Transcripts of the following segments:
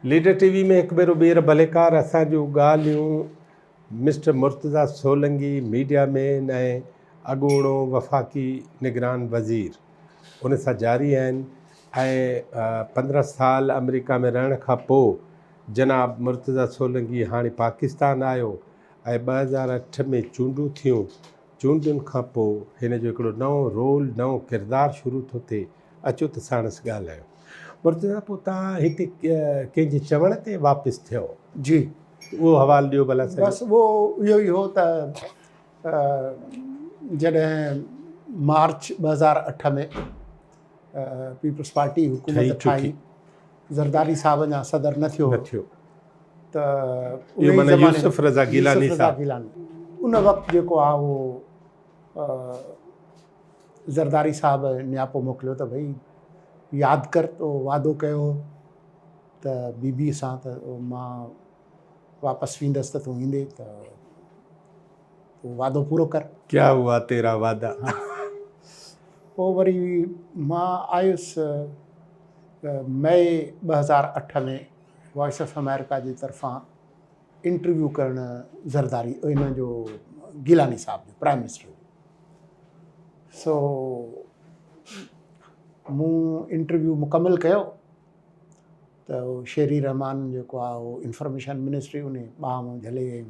Leader ٽي V ۾ هڪ ڀيرو ٻيهر ڀليڪار اسان جون ڳالهيون مسٽر مرتضيٰ سولنگي ميڊيا مين ۽ اڳوڻو وفاقي نگران وزير ان سان جاري آهن ۽ 15 سال آمريڪا ۾ رهڻ کان پوء جناب مرتضيٰ سولنگي هاڻي پاڪستان آيو ۽ 2008 ۾ چونڊون ٿيون چونڊن کان پوء هن جو هڪڙو نئون رول نئون ڪردار شروع ٿو ٿئي اچو ته ساڻس ڳالهايون. مرتضيٰ پوء توهان هتي ڪنهن جي چوڻ تي واپس ٿيو؟ جي. اهو حوال ڏيو ڀلا سڄو. بس اهو اهو ئي هو ته جڏهن مارچ 2008 ۾ پيپلز پارٽي حڪومت ٺاهي، زرداري صاحب اڃا صدر نه ٿيو هو ته اهو معنيٰ يوسف رضا گيلاني صاحب ان وقت جيڪو آهي اهو زرداري صاحب نياپو موڪليو ته ڀئي ياد ڪر تو وعدو ڪيو هو ته بي بي سان ته مان واپس ويندس ته تون ايندي ته تون وعدو پورو ڪر. ڪيا هوا تيرا وعده. پوء وري مان آيس مئي 2008 ۾ وائس آف آمريڪا جي طرفان انٽرويو ڪرڻ زرداري ان جو گيلاني صاحب جو پرائم منسٽر جو. سو مون انٽرويو مڪمل ڪيو ته شيري رحمان جيڪو آهي اهو انفارميشن منسٽري ان ٻانهن مون جهلي ۽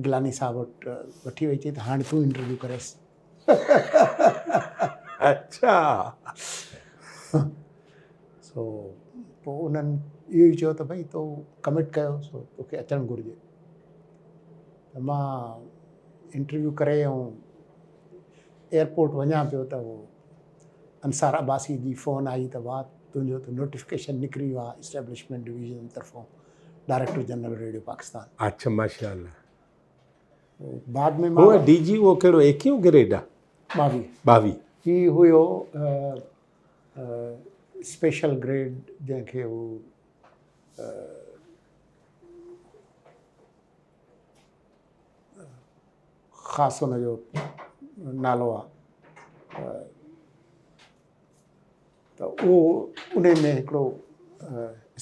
گلاني صاحب وٽ وٺي وئي چئي ته هاڻي تون انٽرويو ڪريس. اڇا. سو پوء انهن اهو ئي چيو ته ڀئي تو ڪمٽ ڪيو سو توکي اچڻ گهرجي ته مان انٽرويو ڪري ۽ ايئرپورٽ وڃان پيو ته انصار عباسي جي فون آئي ته واهه تنهنجو ته نوٽيفڪيشن نڪري ويو آهي اسٽيبلشمينٽ ڊويزن طرفون ڊائريڪٽر جنرل ريڊيو پاڪستان. اڇا ماشاء الله. بعد ۾ مان هو ڊي جي اهو ڪهڙو ايڪيهون گريڊ آ؟ 22. 22. هي هيو اسپيشل گريڊ جنهن کي هو خاص ان جو نالو آ ته اهو ان ۾ هڪڙو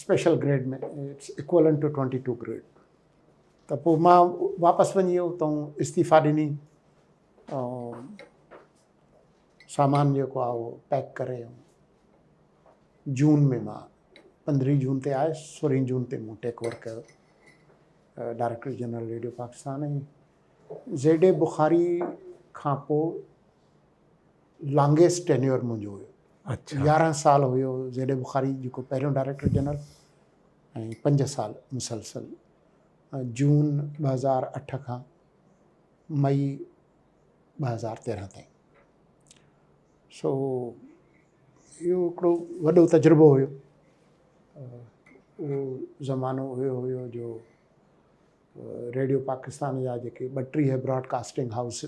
special grade ۾ it's equivalent to 22 grade ته پوء مان واپس وڃي اتان استعيفا ڏني ۽ سامان جيڪو آ اهو پيڪ ڪري جون ۾ مان 15 جون تي آيس 16 جون تي مون ٽيڪ اوور ڪيو director general radio Pakistan ۽ Z A Bukhari کان پوء لانگيسٽ ٽينيور منهنجو هيو. اڇا. 11 سال هيو زيڊ اي بخاري جيڪو پهريون ڊائريڪٽر جنرل ۽ 5 سال مسلسل جون 2008 کان مئي 2013 تائين. سو اهو هڪڙو وڏو تجربو هيو. اهو زمانو اهو هيو جو ريڊيو پاڪستان جا جيڪي 32 براڊ ڪاسٽنگ هائوس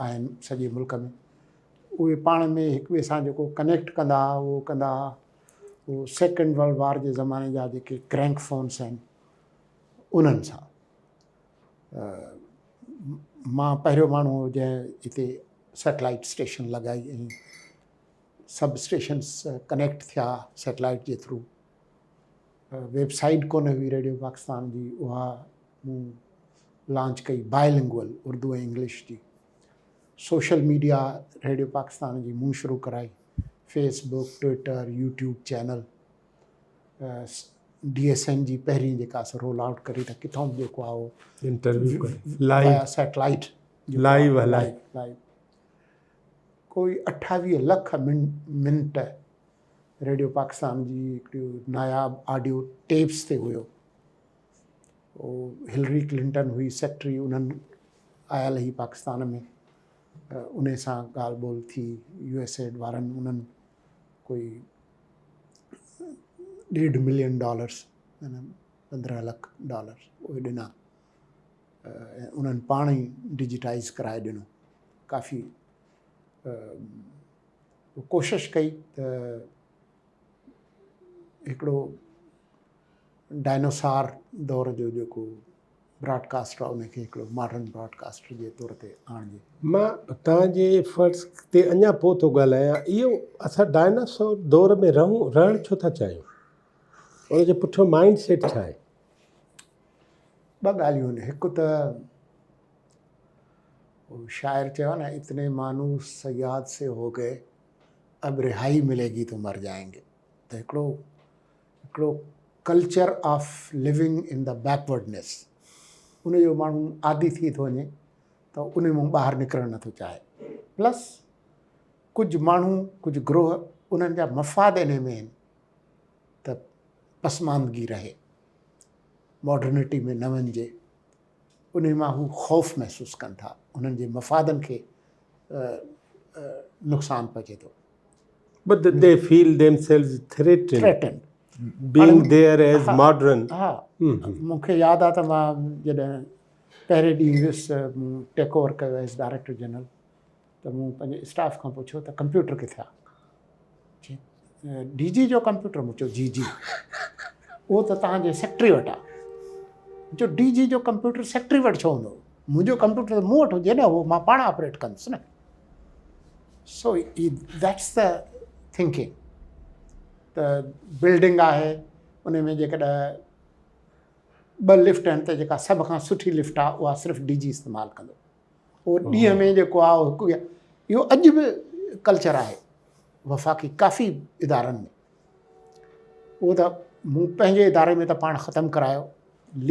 آهن سڄي ملڪ ۾ اهي پاڻ ۾ هڪ ٻئي سان جيڪو ڪنيڪٽ ڪندا هئا اهو ڪندا هئا اهو سيڪنڊ ورلڊ وار جي زماني جا جيڪي ڪرينڪ فونس آهن انهن سان مان پهريون ماڻهو هو جنهن هتي سيٽلائيٽ اسٽيشن لڳائي ۽ سب اسٽيشنس ڪنيڪٽ ٿيا سيٽلائيٽ جي ٿرو. ويب سائيٽ ڪونه هئي ريڊيو پاڪستان جي اها مون لانچ ڪئي بائلنگول اردو ۽ انگلش جي. سوشل ميڊيا ريڊيو پاڪستان جي مون شروع ڪرائي Facebook Twitter YouTube channel D S N جي پهرين جيڪا سو رول آئوٽ ڪري ته ڪٿان به جيڪو آهي اهو انٽرويو ڪري لائيو سيٽلائيٽ لائيو هلائي لائيو ڪوئي 28 لک منٽ ريڊيو پاڪستان جي هڪڙي ناياب آڊيو ٽيپس تي هيو. اهو هلري ڪلنٽن هئي سيڪريٽري انهن آيل هئي پاڪستان ۾ انهي سان ڳالهه ٻولهه ٿي يو ايس ايڊ وارن انهن ڪوئي ڏيڍ ملين ڊالرس يعني 15 لک ڊالر اهي ڏنا ۽ انهن پاڻ ئي ڊجيٽائز ڪرائي ڏنو. ڪافي ڪوشش ڪئي ته هڪڙو ڊائنوسار دور جو جيڪو براڊ ڪاسٽر آهي ان کي هڪڙو ماڊرن براڊ ڪاسٽر جي طور تي آڻجي. مان توهان جي ايفرٽس تي اڃا پوء ٿو ڳالهايان. اهو اسان ڊائناسور دور ۾ رهون رهڻ ڇو ٿا چاهيون؟ ان جي پٺيون مائنڊ سيٽ ڇا آهي؟ ٻه ڳالهيون آهن، هڪ ته شاعر چيو آهي نه اتني مانوس صياد سي هو گئي اب رهائي ملي گي تو مر جائين گي ته هڪڙو هڪڙو culture of living in the backwardness ان جو ماڻهو عادي ٿي ٿو وڃي ته ان مان ٻاهر نڪرڻ نٿو چاهي پلس ڪجهه ماڻهو ڪجهه گروهه انهن جا مفاد انهي ۾ آهن ته پسماندگي رهي ماڊرنٽي ۾ نه وڃجي انهي مان هو خوف محسوس ڪن ٿا انهن جي مفادن کي نقصان پهچي ٿو. But they feel themselves threatened. Threatened. Being there as modern. ها مون کي ياد آ ته مان جڏهن پهرين ڏينهن ويس مون ٽيڪ اوور ڪيو ايز ڊائريڪٽر جنرل ته مون پنهنجي اسٽاف کان پڇيو ته ڪمپيوٽر ڪٿي آ؟ چي ڊي جي جو ڪمپيوٽر؟ مون چيو جي جي اهو ته توهان جي سيڪريٽري وٽ آ. مون چيو ڊي جي جو ڪمپيوٽر سيڪريٽري وٽ ڇو هوندو؟ منهنجو ڪمپيوٽر ته مون وٽ هجي نه، اهو مان پاڻ آپريٽ ڪندس نه. سو that's the thinking ته بلڊنگ آهي ان ۾ جيڪڏهن ٻه لفٽ آهن ته جيڪا سڀ کان سٺي لفٽ آهي اها صرف ڊي جي استعمال ڪندو. اهو ڏينهن ۾ جيڪو آهي هڪ اهو اڄ به ڪلچر آهي وفاقي ڪافي ادارن ۾ اهو ته مون پنهنجي اداري ۾ ته پاڻ ختم ڪرايو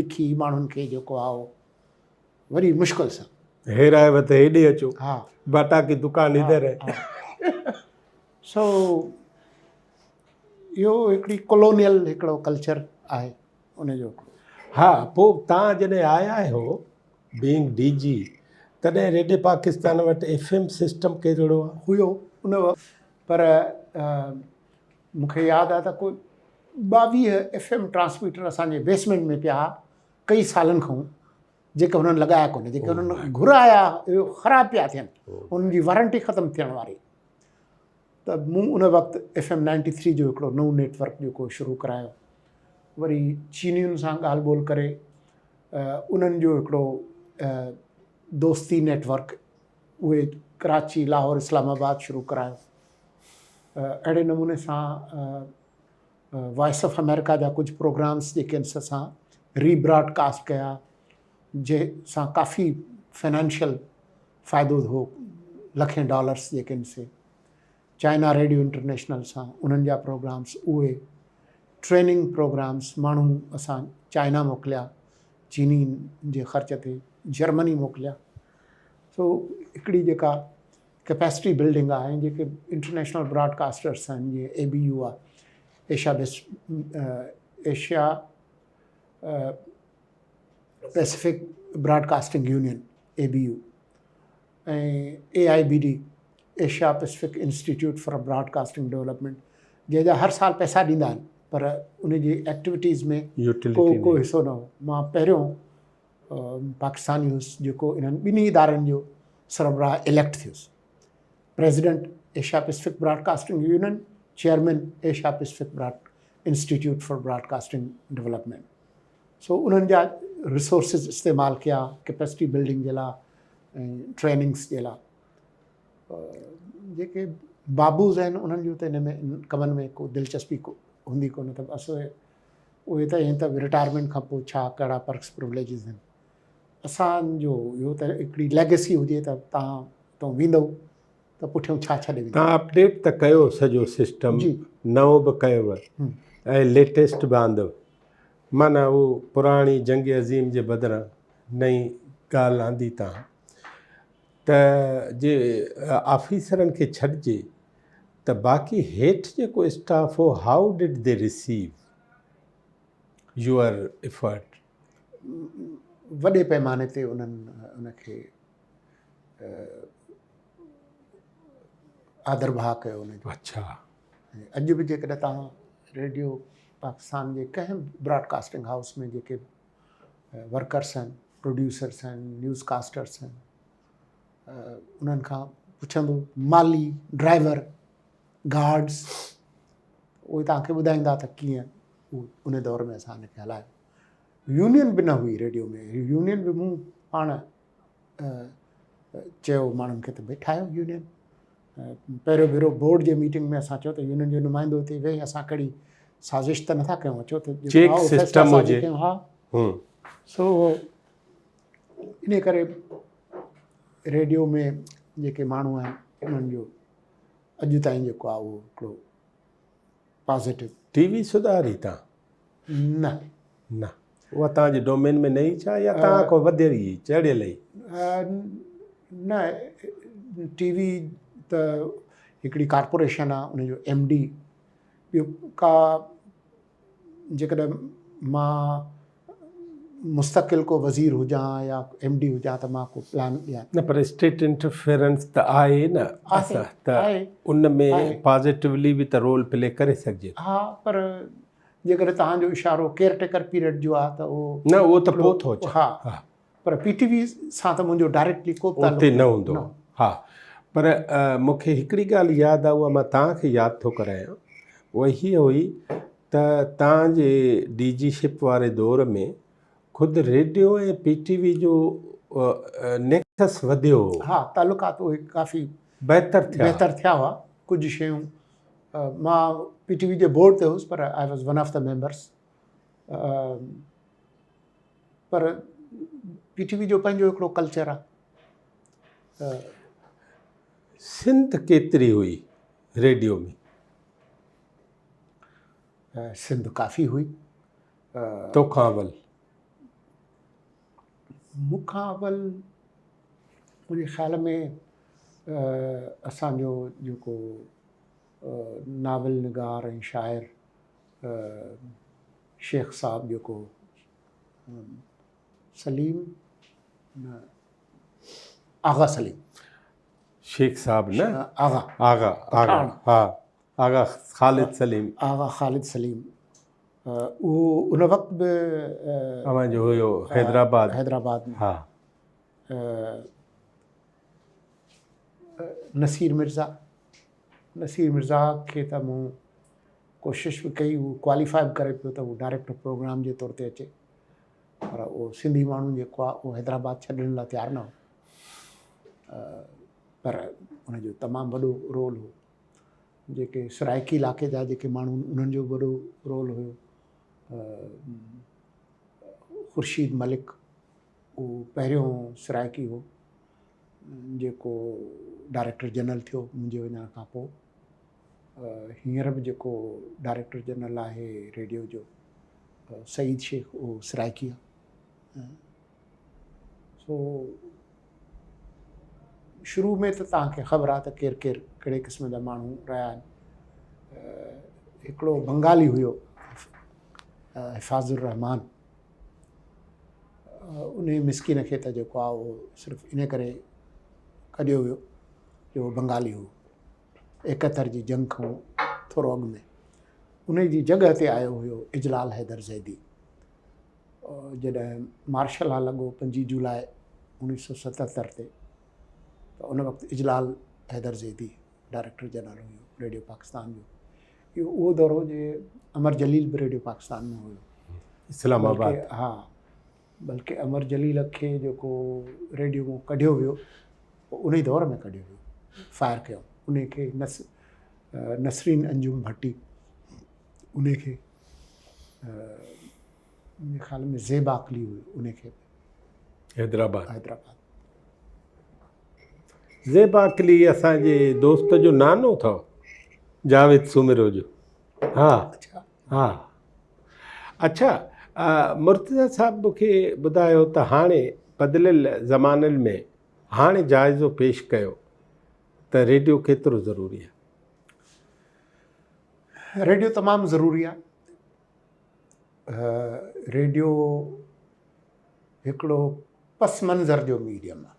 لکي ماڻهن کي جيڪو آهي اهو وري مشڪل سان هير آيو ته هيڏي اچو ها باٽا ڪي دڪان ادھر هي سو اهو هڪڙي ڪولونيل هڪڙو ڪلچر آهي ان جو ها پوء تان جڏهن آيا آهيو بينگ ڊي جي تڏهن ريڊيو پاڪستان وٽ ايف ايم سسٽم ڪهڙو هيو ان وقت پر مون کي ياد آهي ته ڪو 22 ايف ايم ٽرانسميٽر اسان جي بيسمينٽ ۾ پيا ڪئي سالن کان جيڪي هنن لڳايا ڪونه جيڪي هنن گهرايا اهي خراب پيا ٿين انهن جي وارنٽي ختم ٿيڻ واري ته مون ان وقت ايف ايم نائنٽي ٿري جو هڪڙو نئون نيٽ ورڪ جيڪو شروع ڪرايو وري چينين سان ڳالهه ٻولهه ڪري انهن جو هڪڙو دوستي نيٽ ورڪ اهي ڪراچي لاهور اسلام آباد شروع ڪرايو اهڙي نموني سان وائس آف آمريڪا جا ڪجهه پروگرامس جيڪي آهن اسان ري براڊ ڪاسٽ ڪيا جنهن سان ڪافي فنانشل فائدو هو لکين ڊالرس جيڪي آهن سي چائنا ريڊيو انٽرنيشنل سان انهن جا پروگرامس اهي ٽريننگ پروگرامس ماڻهو اسان چائنا موڪليا چيني جي خرچ تي جرمني موڪليا سو هڪڙي جيڪا ڪيپيسٽي بلڊنگ آهي جيڪي انٽرنيشنل براڊ ڪاسٽرس آهن جيئن اي بي يو آهي Asia base Asia Pacific broadcasting union A B U ۽ A I B D Asia Pacific institute for broadcasting development جنهن جا هر سال پئسا ڏيندا آهن پر ان جي ايڪٽيوٽيز ۾ ڪو ڪو حصو نه هو مان پهريون پاڪستاني هيس جيڪو انهن ٻنهي ادارن جو سربراهه اليڪٽ ٿيس president Asia Pacific broadcasting union chairman Asia Pacific broad institute for broadcasting development so انهن جا ريسورسز استعمال ڪيا ڪيپيسٽي بلڊنگ جي لاء ۽ ٽريننگس جي لاء جيڪي بابوز آهن انهن جو ته ان ۾ ڪمن ۾ ڪو دلچسپي هوندي ڪونه ته بس اهي ته ائين ته رٽائرمينٽ کان پوء ڇا ڪهڙا پرڪس پرووليجز آهن اسان جو اهو ته هڪڙي ليگسي هجي ته تان تون ويندو ته پٺيون ڇا ڇڏي ويندو. تان اپڊيٽ ته ڪيو سڄو سسٽم نئون به ڪيو ۽ ليٽيسٽ به آندو معنيٰ اهو پراڻي جنگ عظيم جي بدران نئين ڳالهه آندي تان ته جي آفيسرن کي ڇڏجي ته باقي هيٺ جيڪو اسٽاف هو how did the receive your effort? وڏي پيماني تي انهن ان کي آدر ڀاء ڪيو ان جو. اڇا. اڄ به جيڪڏهن توهان ريڊيو پاڪستان جي ڪنهن براڊ ڪاسٽنگ هائوس ۾ جيڪي ورڪرس آهن، پروڊيوسرس آهن، نيوز ڪاسٽرس آهن، انهن کان پڇندو مالي، ڊرائيور، گارڊس اهي توهان کي ٻڌائيندا ته ڪيئن ان دور ۾ اسان ان کي هلايو. يونين به نه هئي ريڊيو ۾، يونين به مون پاڻ چيو ماڻهن کي ته ڀئي ٺاهيو يونين. پهريون ڀيرو بورڊ جي ميٽنگ ۾ اسان چيو ته يونين جو نمائندو هتي ويهي اسان ڪهڙي سازش ته نٿا ڪيون اچو ته چيڪ سسٽم هجي ها سو ان ڪري ريڊيو ۾ جيڪي ماڻهو آهن انهن جو اڄ تائين جيڪو آهي اهو هڪڙو پازيٽو. ٽي وي سڌاري تان؟ نه. نه. اها توهان جي ڊومين ۾ نه ئي ڇا يا توهان کان وڌيل ئي چڙهيل ئي؟ نه ٽي وي ته هڪڙي ڪارپوريشن آهي ان جو ايم ڊي ٻيو ڪا جيڪڏهن مان مستقل ڪو وزير هجان يا ايم ڊي هجان ته مان ڪو پلان ڏيان. نه پر اسٽيٽ انٽرفيرنس ته آهي نه آهي ته ان ۾ پازيٽولي به ته رول پلي ڪري سگهجي ٿو. ها پر جيڪڏهن توهان جو اشارو ڪيئر ٽيڪر پيريڊ جو آهي ته اهو نه اهو ته پوء ٿو اچي. ها پر پي ٽي وي سان ته منهنجو ڊائريڪٽلي ڪو به تعلق نه هوندو. ها پر مون کي هڪڙي ڳالهه ياد آهي اها مان توهان کي ياد ٿو ڪرايان اها هيء هئي ته توهان جي ڊي جي شپ واري دور ۾ خود ريڊيو ۽ پي ٽي وي جو نيڪسس وڌيو هو. ها تعلقات اهي ڪافي بهتر ٿيا بهتر ٿيا هئا ڪجهه شيون مان پي ٽي وي جي بورڊ تي هوس پر I was one of the members per P T V جو پنهنجو هڪڙو ڪلچر آهي. سنڌ ڪيتري هئي ريڊيو ۾؟ سنڌ ڪافي هئي. توکان اول؟ مون کان اول منهنجي خيال ۾ اسان جو جيڪو ناول نگار ۽ شاعر شيخ صاحب جيڪو سليم نه آغا سليم. شيخ صاحب نه آغا آغا آغا ها آغا خالد سليم. آغا خالد سليم اهو ان وقت به اوهان جو هيو حيدرآباد. حيدرآباد ۾ ها. نصير مرزا نصير مرزا کي ته مون ڪوشش به ڪئي هو ڪواليفائي به ڪري پيو ته هو ڊائريڪٽر پروگرام جي طور تي اچي پر اهو سنڌي ماڻهو جيڪو آهي اهو حيدرآباد ڇڏڻ لاء تيار نه هو پر ان جو تمام وڏو رول هو جيڪي سرائڪي علائقي جا جيڪي ماڻهو انهن جو به وڏو رول هيو خورشيد ملڪ اهو پهريون سرائڪي هو جيڪو ڊائريڪٽر جنرل ٿيو منهنجي وڃڻ کان پوء هينئر به جيڪو ڊائريڪٽر جنرل آهي ريڊيو جو سعيد شيخ اهو سرائڪي آهي سو شروع ۾ ته توهان کي خبر آهي ته ڪير ڪير ڪهڙي قسم جا ماڻهو رهيا آهن هڪڙو بنگالي هيو حفاظ الرحمان ان مسڪين کي ته جيڪو آهي اهو صرف ان ڪري ڪڍيو ويو جو هو بنگالي هو ايڪهتر جي جنگ کان ٿورو اڳ ۾ ان جي جڳهه تي آيو هيو اجلال حيدر زيدي جڏهن مارشل لا لڳو پنجين جولاء 1977 تي ته ان وقت اجلال حيدر زيدي ڊائريڪٽر جنرل هيو ريڊيو پاڪستان جو. اهو اهو دور هو جي امر جليل به ريڊيو پاڪستان ۾ هيو. اسلام آباد. ها بلڪه امر جليل کي جيڪو ريڊيو مون ڪڍيو ويو ان ئي دور ۾ ڪڍيو ويو فائر ڪيو ان کي نسرين انجم ڀٽي ان کي منهنجي خيال ۾ زيب عاقلي هئي ان کي به حيدرآباد. حيدرآباد. زيب عاقلي اسان جي دوست جو نانو اٿو جاويد سومرو جو. ها اڇا. ها اڇا مرتضيٰ صاحب مون کي ٻڌايو ته هاڻي بدليل زمانن ۾ هاڻي جائزو پيش ڪيو ته ريڊيو ڪيترو ضروري آهي؟ ريڊيو تمام ضروري آهي. ريڊيو هڪڙو پس منظر جو ميڊيم آهي،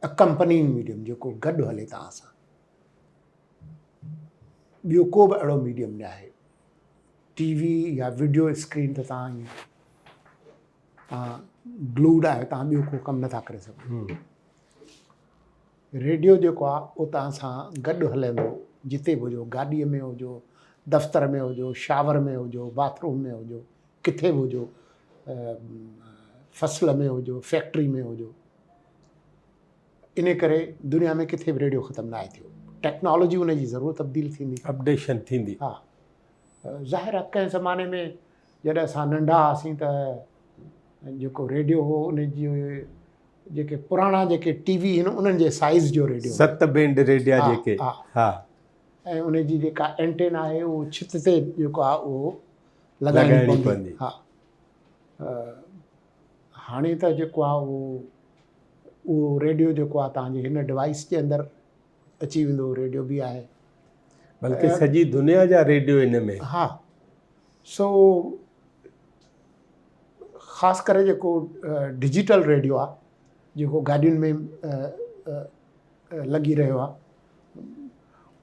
اڪمپنينگ ميڊيم جيڪو گڏ هلي توهان سان، ٻيو ڪو به اهڙو ميڊيم نه آهي. ٽي وي يا وڊيو اسڪرين ته توهان ائين توهان گلوڊ آهيو، توهان ٻيو ڪو ڪم نٿا ڪري سگهو. ريڊيو جيڪو آهي اهو توهان سان گڏ هلندو جتي به هجو، گاڏيء ۾ هجو، دفتر ۾ هجو، شاور ۾ هجو، باٿ روم ۾ هجو، ڪٿي به هجو، فصل ۾ هجو، فيڪٽري ۾ هجو. ان ڪري دنيا ۾ ڪٿي به ريڊيو ختم ناهي ٿيو. ٽيڪنالاجي ان جي ضرور تبديل ٿيندي. اپڊيشن ٿيندي. ها. ظاهر آهي ڪنهن زماني ۾ جڏهن اسان ننڍا هئاسين ته جيڪو ريڊيو هو ان جي جيڪي پراڻا جيڪي ٽي وي هن انهن جي سائيز جو ريڊيو ست بينڊ ريڊيا جيڪي ها ۽ ان جي جيڪا اينٽينا آهي اهو ڇت تي جيڪو آهي اهو لڳائڻي پوندي ها هاڻي ته جيڪو آهي اهو اهو ريڊيو جيڪو آهي تهانجي هن ڊوائس جي اندر اچي ويندو ريڊيو به آهي بلڪه سڄي دنيا جا ريڊيو ان ۾ ها سو خاص ڪري جيڪو ڊجيٽل ريڊيو آهي جيڪو گاڏين ۾ لڳي رهيو آهي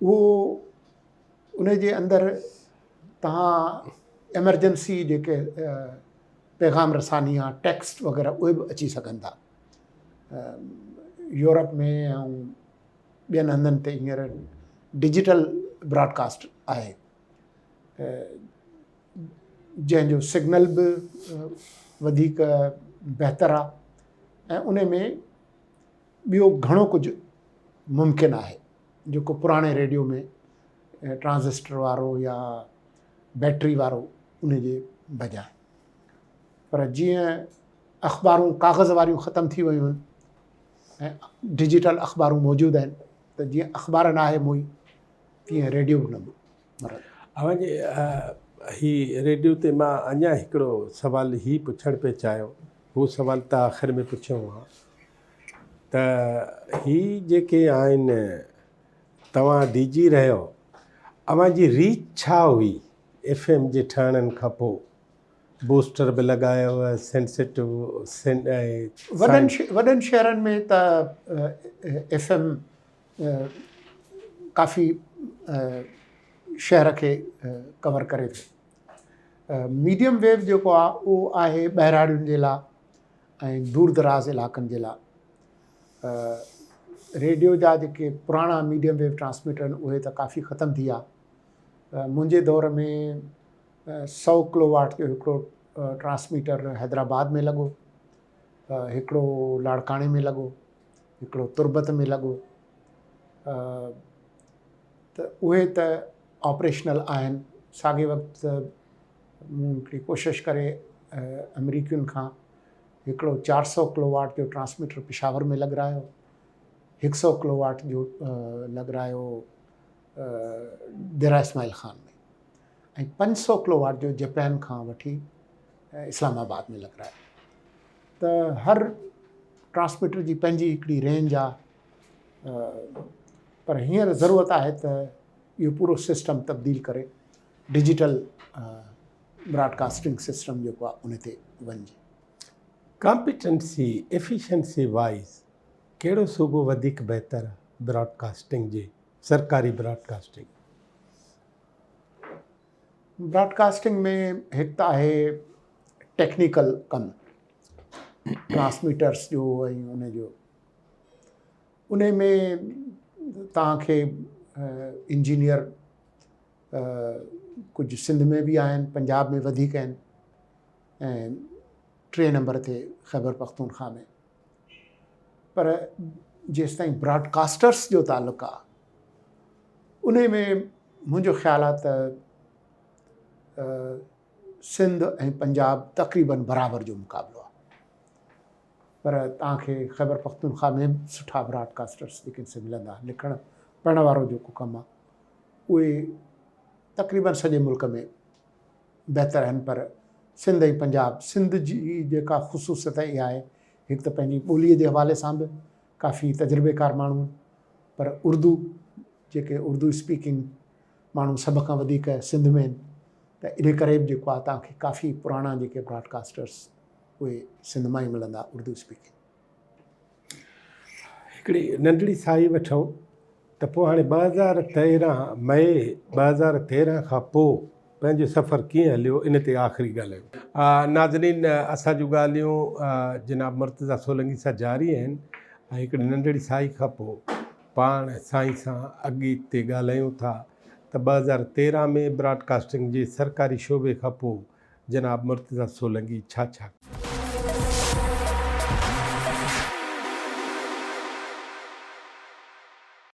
اهو ان جي اندر تهان ايمرجنسي جيڪي پيغام رساني آهي ٽيڪسٽ وغيره اهي به اچي سگهن ٿا يورپ ۾ ۽ ٻين هنڌن تي هينئر ڊجيٽل براڊڪاسٽ آهي جنهن جو سگنل به وڌيڪ بهتر آهي ۽ ان ۾ ٻيو گهڻو ڪجهه ممڪن آهي جيڪو پراڻي ريڊيو ۾ ٽرانزسٽر وارو يا بيٽري وارو ان جي بجاء پر جيئن اخبارون ڪاغذ واريون ختم ٿي ويون آهن ۽ ڊجيٽل اخبارون موجود آهن ته جيئن اخبار نه آهي موئي تيئن ريڊيو به نه مرندو. اوهان جي هي ريڊيو تي مان اڃا هڪڙو سوال هي پڇڻ پئي چاهيو هو سوال ته آخر ۾ پڇيو هان ته هي جيڪي آهن توهان ڊي جي رهيو اوهان جي ريچ ڇا هئي ايف ايم جي ٺهڻ کان پوء بوسٽر به لڳايو سينسيٽو وڏن وڏن شهرن ۾ ته ايف ايم ڪافي شهر کي ڪور ڪري ٿو. ميڊيم ويو جيڪو آهي اهو آهي ٻهراڙين جي لاء ۽ دور دراز علائقن جي لاء. ريڊيو جا جيڪي پراڻا ميڊيم ويو ٽرانسميٽر آهن اهي ته ڪافي ختم ٿي ويا. منهنجي دور ۾ سئو ڪلو واٽ جو هڪڙو ٽرانسميٽر حيدرآباد ۾ لڳو، هڪڙو لاڙڪاڻي ۾ لڳو. هڪڙو تربت ۾ لڳو ته اهي ته آپريشنل آهن ساڳي وقت مون هڪڙي ڪوشش ڪري آمريڪين کان هڪڙو 400 ڪلو واٽ جو ٽرانسميٽر پشاور ۾ لڳرايو هڪ سو ڪلو واٽ جو لڳرايو ڊيرا اسماعيل خان ۾ ۽ 500 ڪلو واٽ جو جپان کان وٺي اسلام آباد ۾ لڳرايو ته هر ٽرانسميٽر جي پنهنجي هڪڙي رينج آ پر هينئر ضرورت آهي ته اهو پورو سسٽم تبديل ڪري ڊجيٽل براڊڪاسٽنگ سسٽم جيڪو آ ان تي وڃجي. ڪامپيٽنسي ايفيشنسي وائيز ڪهڙو صوبو وڌيڪ بهتر آ براڊڪاسٽنگ جي سرڪاري براڊڪاسٽنگ؟ براڊڪاسٽنگ ۾ هڪ ته آهي ٽيڪنيڪل ڪم ٽرانسميٽرس جو ۽ ان جو ان ۾ توهان کي انجنيئر ڪجهه سنڌ ۾ به آهن پنجاب ۾ وڌيڪ آهن ۽ ٽئين نمبر تي خيبر پختونخوا ۾ پر جيستائين براڊڪاسٽرس جو تعلق آهي ان ۾ منهنجو خيال آهي ته سنڌ ۽ پنجاب تقريبن برابر جو مقابلو آهي پر توهان کي خيبر پختونخوا ۾ به سٺا براڊ ڪاسٽرس جيڪي سي ملندا لکڻ پڙهڻ وارو جيڪو ڪم آهي اهي تقريبن سڄي ملڪ ۾ بهتر آهن پر سنڌ ۽ پنجاب سنڌ جي جيڪا خصوصيت اها آهي هڪ ته پنهنجي ٻوليء جي حوالي سان به ڪافي تجربيڪار ماڻهو پر اردو جيڪي اردو اسپيڪنگ ماڻهو سڀ کان وڌيڪ سنڌ ۾ آهن ته ان ڪري به جيڪو آهي توهان کي ڪافي پراڻا جيڪي براڊ ڪاسٽرس اهي سنڌ مان ئي ملندا اردو اسپيڪنگ. هڪڙي ننڍڙي ساهي وٺون ته پوء هاڻي 2013 مئي 2013 کان پوء پنهنجو سفر ڪيئن هليو ان تي آخري ڳالهايون. ناظرين اسان جون ڳالهيون جناب مرتضيٰ سولنگي سان جاري آهن ۽ هڪڙي ننڍڙي ساهي کان پوء پاڻ سائين سان اڳتي ڳالهايون ٿا ته 2013 ۾ براڊڪاسٽنگ جي سرڪاري شعبي کان پوء جناب مرتضيٰ سولنگي ڇا ڇا.